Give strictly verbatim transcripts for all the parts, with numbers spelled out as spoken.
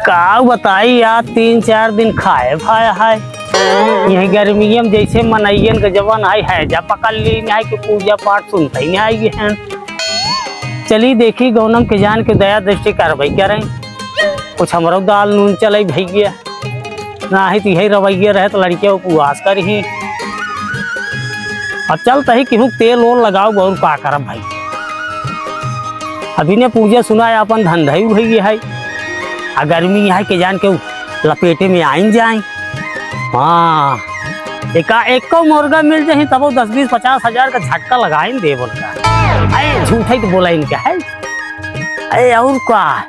का बताई यार, तीन चार दिन खाए भाए है। यही गर्मियम जैसे मनइयन के जवन है, हैजा पकड़ ली है कि पूजा पाठ सुनते ही नहीं आई हैं। चली देखी गौनम के जान के दया दृष्टि करबई करें, कुछ हमरो दाल नून चले भैया, नाही तो यही रवैया रहे तो लड़किया उपवास करही। अब चलत ही केहू तेल ओल लगाओ, और का करब भाई। अभी ने पूजा सुनाए, अपन धंधा ही भैया है। आ गर्मी है के जान के लपेटे में आइन जाए। हाँ, एका एको मुर्गा मिल जाही तब वो दस बीस पचास हजार का झटका लगाइन दे बोलता। अरे झूठा ही तो बोला इनका है। अरे और का,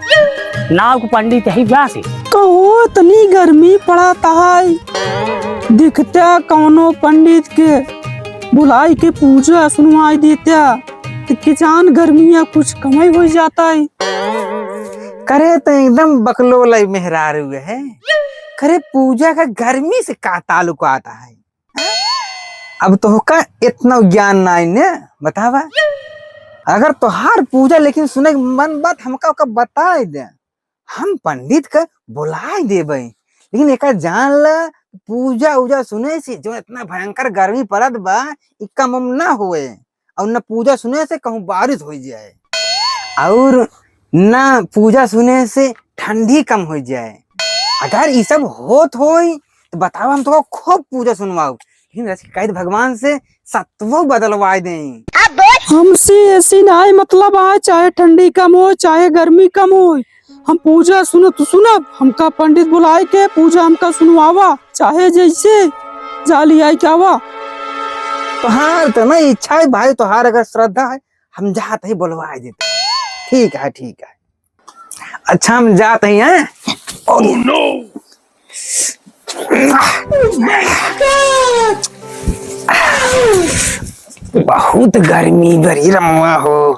नाव को पंडित ही ब्यासी। कहो इतनी गर्मी पड़त है, दिखता कौनो पंडित के बुलाई के पूजा सुनवाई देता, तो किसान गर्मिया कुछ कमाई हो जाता है। करे तो एकदम बकलोल मेहरारू है। करे पूजा का गर्मी से का ताल्लुक आता है? अब तोहका इतना ज्ञान नाई ने, बतावा। अगर तोहार पूजा लेकिन सुने के मन बात हमका ओका बताए दे, हम पंडित का बुलाए देबे, लेकिन एका जान ला, पूजा उजा सुने से जो इतना भयंकर गर्मी पड़त बा, ई कम उम ना होए, और न पूजा सुने से कहूँ बारिश हो जाए, और न पूजा सुने से ठंडी कम हो जाए। अगर ई सब होत होई तो बताओ, हम तो खूब पूजा सुनवाओ, लेकिन रस के कैद भगवान से सत्वो बदलवाए दें। हमसे ऐसी नाई मतलब आए, चाहे ठंडी कम हो, चाहे गर्मी कम हो, हम पूजा सुनत सुनब, हमका पंडित बुलाए के पूजा हमका सुनवावा, चाहे जैसे जाली आई के आवा। तोहार तो ना इच्छा है भाई, तोहार अगर श्रद्धा है, हम जात ही बुलवाए देते। ठीक है, ठीक है। अच्छा, हम जात ही हैं। Oh no! बहुत गर्मी बरी रमुआ हो।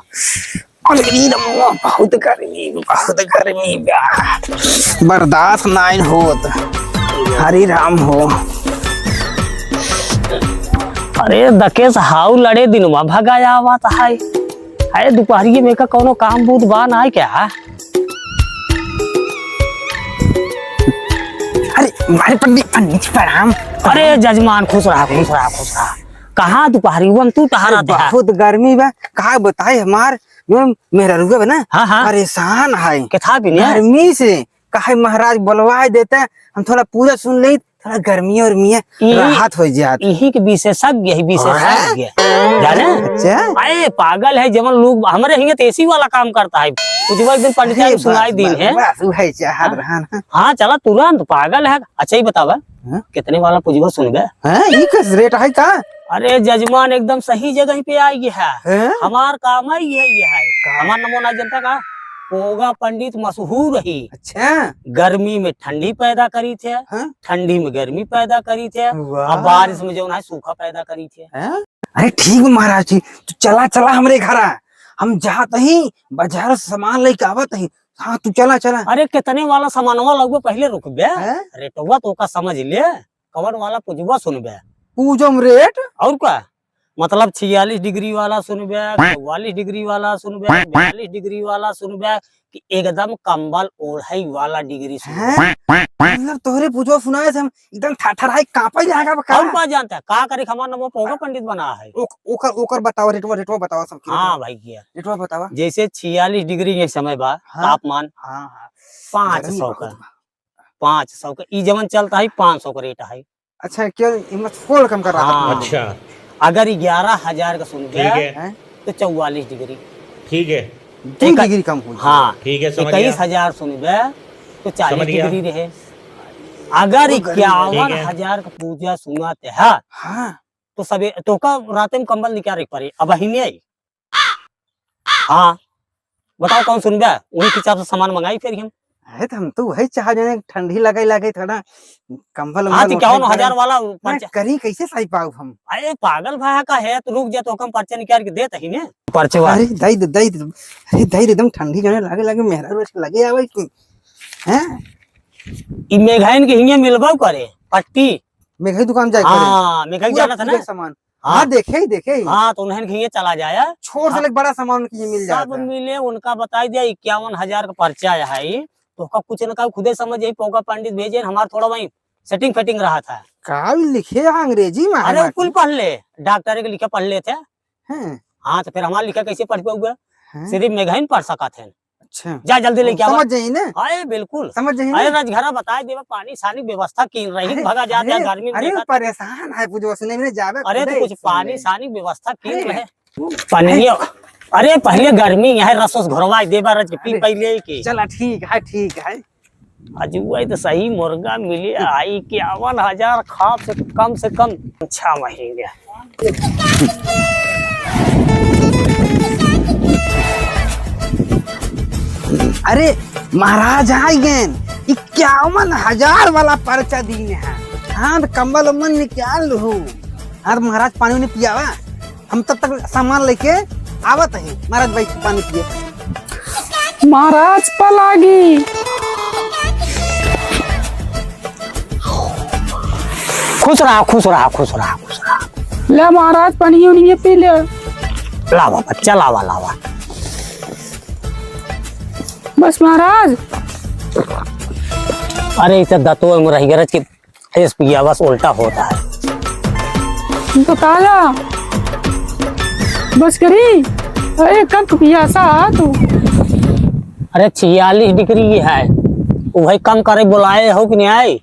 अरे रमुआ, बहुत गर्मी, बहुत गर्मी बा। बर्दाश्त नाइन होत। हरे राम हो। अरे दकेस हाउ लड़े दिनवा भगाया आवत है। अरे दुपहरिये में का कौनो काम बूत बा ना है क्या? अरे, अरे पंडित, पंडित जी प्रणाम। अरे जजमान, खुश रहा, खुश रहा, खुश रहा। कहाँ दुपहरी हुआ तू टहरा था? बहुत गर्मी बा, का बताई, हमार जो मेहरारुआ बा ना, हाँ, हाँ। परेशान है। के था भी नहीं? गर्मी से। काहे महाराज बुलवाए देते, हम थोड़ा पूजा सुन लेई, थोड़ा गर्मी उर्मी ई, राहत हो जात। इही के विशेषज्ञ है, विशेषज्ञ। हाँ? जाने? अच्छा। अरे पागल है, जवन लोग हमरे हियां तो एसी वाला काम करता है। कुछ एक दिन पंडित जी अरे सुनाई बस, दिन बस, है। बस, वही चाहत हाँ? रहन। हाँ, चला तुरंत, पागल है। अच्छा ही बतावा, हाँ? कितने वाला पूजवा सुनबे? हाँ, ई कस रेट है का? अरे जजमान एकदम सही जगह पे आई है। हैं? हमार काम है ये, ये है। का? हमार नमो ना जनता का पोगा पंडित मशहूर ही। अच्छा। गर्मी में ठंडी पैदा करी थे, हाँ? ठंडी में गर्मी पैदा करी थे, वाह। अब बारिश में जौन है सूखा पैदा करी थे। हैं? अरे ठीक बा महाराज जी, तू चला, चला हमरे घरा, हम जात ही बाजार से सामान लेके आवत ही। हाँ, तू चला, चला। अरे कितने वाला सामानवा लगबे, पहले रुकबे, हैं? रेटवा तो का समझ ले। कवन वाला पूजवा सुनबे? पूजम रेट? और का? मतलब छियालीस डिग्री वाला सुनबे, चौवालीस डिग्री वाला सुनबे, बयालीस डिग्री वाला सुनबे कि एकदम कंबल ओढ़ई वाला डिग्री सुनबे। हैं? मतलब तोहरे पूजवा सुनाए से हम एकदम थरथराए कांपे लागब का? और का जानता है? का करे हमार नमो पोगा पंडित बना है। ओक-, ओकर, ओकर बतावा, रेटवा, रेटवा बतावा सबके, हाँ रेटवा। भाई किया। रेटवा बतावा। जैसे छियालीस डिग्री ये समय बा, हाँ। तापमान हाँ, हाँ। पाँच सौ गर्मी का। बहुत बा। पाँच सौ का, ई जवन चलता है, पाँच सौ का रेट है। अच्छा, क्यों हिम्मत फोड़ कम कर रहा था? हाँ। अच्छा। अगर ग्यारह हजार का सुन ठीक गया, है। हैं? तो चौवालीस डिग्री। ठीक है। दो एक डिग्री कम हो गया। हाँ। ठीक है, समझ गया। इक्कीस हजार सुन गया, तो चालीस समझ गया। डिग्री रहे। अगर वो गर्मी है। इक्यावन हजार का पूजा सुनाते हैं, हाँ। तो सबे, तो का रात में कंबल निकाल रख पड़े, अब ही नहीं आई। हाँ, बताओ कौन सुनबे? वही हिसाब से सामान मंगाई फिर हम। अरे तो हम तो वही चाह जाने ठंडी लगे लगे थोड़ा कंबल हाँ, उम्बल तो क्या ओढ़े हजार पड़े। वाला ना, पर्चा? करी कैसे सही पाऊ हम? अरे पागल भाई का है, तो रुक जा, तो हम पर्चा निकाल के देत ही ने। पर्चवा। अरे दई दे, दई दे, अरे दई दे, एकदम ठंडी जाने लगे लगे मेहरा रोज लगे आवे कि, हैं? ई मेघाइन के हिये मिलबो करे, पट्टी। मेघाई दुकान जाए करे। हाँ, मेघाई पूरा जाना था ना? पूरा सामान। हाँ। हाँ, देखे ही, देखे ही। हाँ, तो उन्हें कहिए चला जाए। छोट से हाँ। लेके बड़ा सामान उनके ये मिल सब जाता है। मिले, उनका बताई दिया, इक्यावन हजार का पर्चा है, तो ओका कुछ न कहा, खुदे समझ जाई, पोका पंडित भेजे, हमार थोड़ा वहीं सेटिंग फेटिंग रहा था। का लिखे है अंग्रेजी में? अरे, हमार कुल पढ़ ले, डॉक्टर के लिखे पढ़ लेते। हैं? हाँ, तो फिर हमार लिखे कैसे पढ़ पाऊगा? हैं? सिर्फ मेघइन पढ़ सकत हैं। अच्छा। जा जल्दी लेके आवा। समझ जाई ना? अरे बिल्कुल। समझ जाई ना? अरे रजघरा बताए देवा, पानी सानी व्यवस्था की रही, अरे, भगा जात अरे, है गर्मी में अरे देखा। परेशान है पूजवा, सुने में जावे अरे तो खुदे कुछ सुन पानी ले। सानी व्यवस्था की अरे, रहे। वो पनिया, अरे पहले गर्मी यहाँ रस उस घोरवा देवा रज के पी अरे, पहले ही की। चला ठीक है, ठीक है। अजुआ तो सही मुर्गा मिली है, इक्यावन हजार खाब से कम से कम छह महीने। अरे महाराज आ गए, इक्यावन हजार वाला पर्चा दीन है। हाँ, तो कम्बल उम्बल निकाल लू। हाँ, तो महाराज पानी उनी पियावा, हम तब तक सामान लेके आवत है। महाराज बैठ के पानी पिए। महाराज पलागी। खुश रहा, खुश रहा, खुश रहा, खुश रहा। ले महाराज, पानी उनी पी ले। लावा बच्चा, लावा, लावा। बस महाराज। अरे, इसे दतोय में रही गरज की, इस पिया बस उल्टा होता है। तो ताजा। बस करी। अरे, कब पियासा तू? अरे, छियालीस डिग्री है, वही कम करे बुलाए हो कि नहीं आए?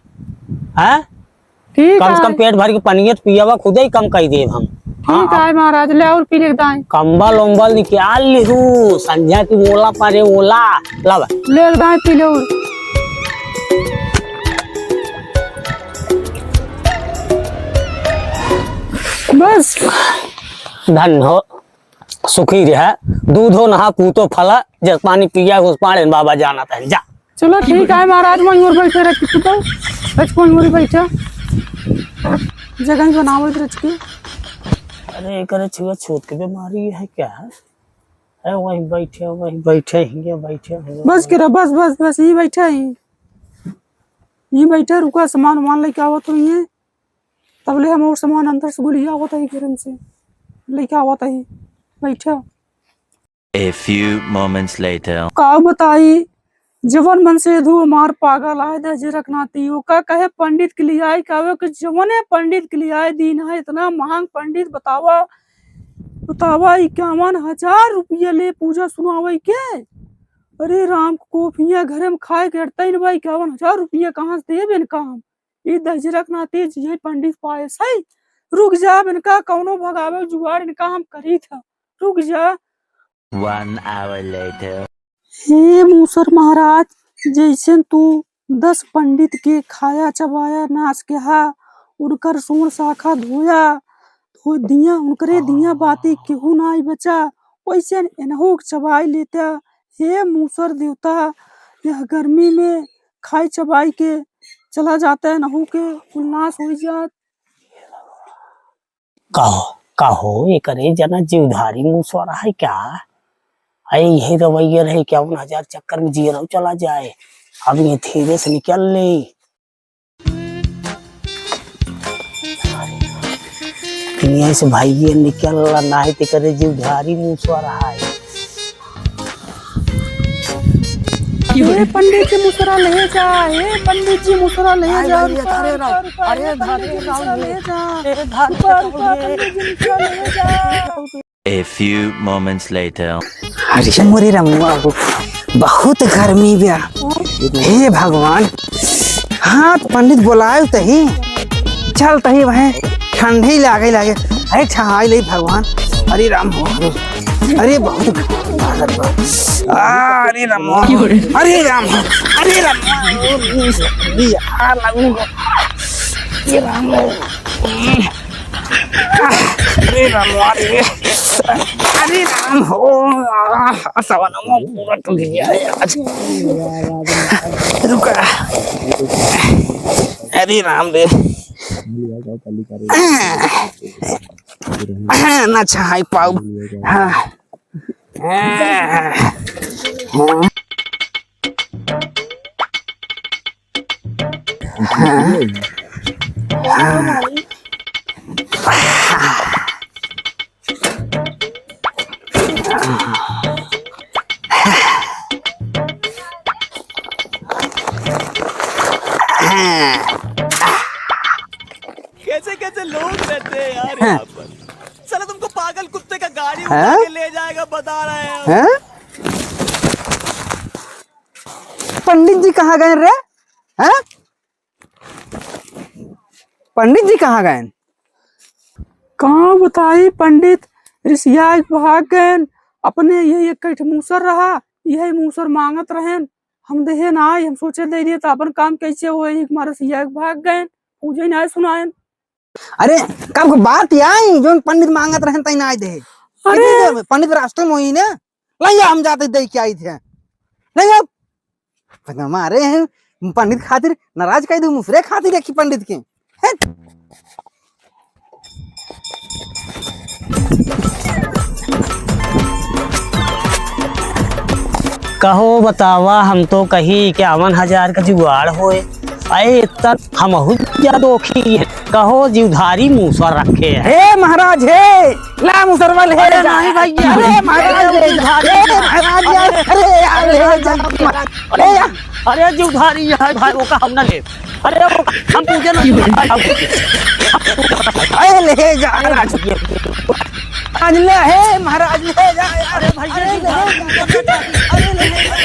हैं? ठीक कम से है। कम पेट भर के पनियत पियावा, खुदे ही कम कई देब हम। ठीक हाँ, है महाराज, ले और पी लेके दाएं। कम्बल उम्बल निकाल ली तू, संझा की ओला परे ओला, लावा। ले दाएं पी ले और। बस। धन हो, सुखी रहा, दूधो नहा पूतो फला, जस पानी पिया उस पाड़े बाबा जाना तहन जा। चलो ठीक है महाराज, वहीं और बैठे रह तू तो। बस कोई और बैठा। जगह ही बनावत रह के। अरे, एकरे छुआछूत के बीमारी है क्या? है, वहीं बैठे, वहीं बैठे, हिंगे बैठे, हिंगे बस बैठे। करा, बस, बस, बस, यहीं बैठा ही। यहीं बैठा, रुका, सामान वामान लेके आवत हो, यहीं। तबले हम और सामान अंदर से गुलिया आवत ही, घर से लेके आवत ही। बैठा। A few moments later. का बताई, जवन मन से धू हमार पागल आए दहिजरक नाती, ओका कहे पंडित के लियाई, का आवे कि जवने पंडित के लियाई दीन है, इतना महंग पंडित बतावा, बतावा, इक्यावन हजार रुपया ले पूजा सुनावे के। अरे राम, कोफिया घरे में खाए के अड़तई न बा, इक्यावन हजार रुपया कहाँ से देबे इनका हम? ई दहिजरक नाती जिहे पंडित पाए सही। रुक जा, इनका कौनो भगावे जुगाड़ इनका हम करी था। रुक जा। One hour later. हे मूसर महाराज, जैसन तू दस पंडित के खाया चबाया नाश किहा, उनकर सोन शाखा धोया, धो दिया, उनकरे दिया बाती केहू नाई बचा, वैसन एनहू के चबाई लेता। हे मूसर देवता, यह गर्मी में खाई चबाई के चला जाता, एनहू के कुल नाश हो जात। कहो, कहो, एकरे जना जीवधारी मूसवा रहा है क्या? अरे, यही रवैया रहे, इक्यावन हजार चक्कर में जियरो चला जाए। अब ये थेरे से निकल ले। दुनिया से भाई ये निकल ला, ना है ते करे जीवधारी मूसवा रहा है। हे पंडित जी, मुसरा ले जा, हे पंडित जी, मुसरा ले जा, रुका, रुका, रुका, हे पंडित जी, मुसरा ले जा। रुका, रुका, पंडित जी, मुसरा ले जा। A few moments later. अरे मोरे रमुआ, बहुत गर्मी बा। हे भगवान, हाँ, तो पंडित बोलाए तही, चल तही वहीं ठंडी लागे लागे। अरे ठहाई ले भगवान, अरे राम हो, अरे बहुत गर्मी लागत बा। आ, अरे राम हो, अरे राम हो, अरे राम हो, अरे राम हो। अरे राम, अरे, अरे राम हो, आ, सवनवा पूरा टूट गया है आज। रुका। अरे राम रे। ना छहाई पाऊ। हाँ। कैसे कैसे लोग रहते हैं यार यहाँ पर। साला तुमको पागल कुत्ते का गाड़ी उठा के ले जाएगा, बता रहे हैं। हैं? पंडित जी कहाँ गए रे? हैं? पंडित जी कहाँ गए? कहाँ बताई पंडित, रिसिया भाग गए। अपने यही एक ठे मूसर रहा, यही मूसर मांगत रहेन, हम देहे ना आई, हम सोचे दे दिए तो अपन काम कैसे होई, हमारे सिया के भाग गए, पूछे ना सुनाएन। अरे, कब के बात आई, जो पंडित मांगत रहेन तई ना आई देहे। अरे। इतनी देर में पंडित रास्ते में होई ने, लइया हम जाते दे के आई थे। लइया, मारे हैं, पंडित खातिर नाराज कर दे, मुसरे खातिर रखी पंडित के। हैं? कहो बतावा, हम तो कही इक्यावन हजार का जुगाड़ होए, अरे इतना हमहू जा दोखी है। कहो जीवधारी मूसर रखे है। हे महाराज हे, ला मुसरवा ले। अरे नहीं भैया। अरे महाराज हे, हे महाराज हे, अरे यार, ले जा। अरे यार। अरे जीवधारी है भाई, वो का हम ना ले। अरे वो हम पूजे ना। अरे ले जा। आज ले, हे महाराज, ले जा यार। अरे भाई, अरे ले जा। अरे ले जा।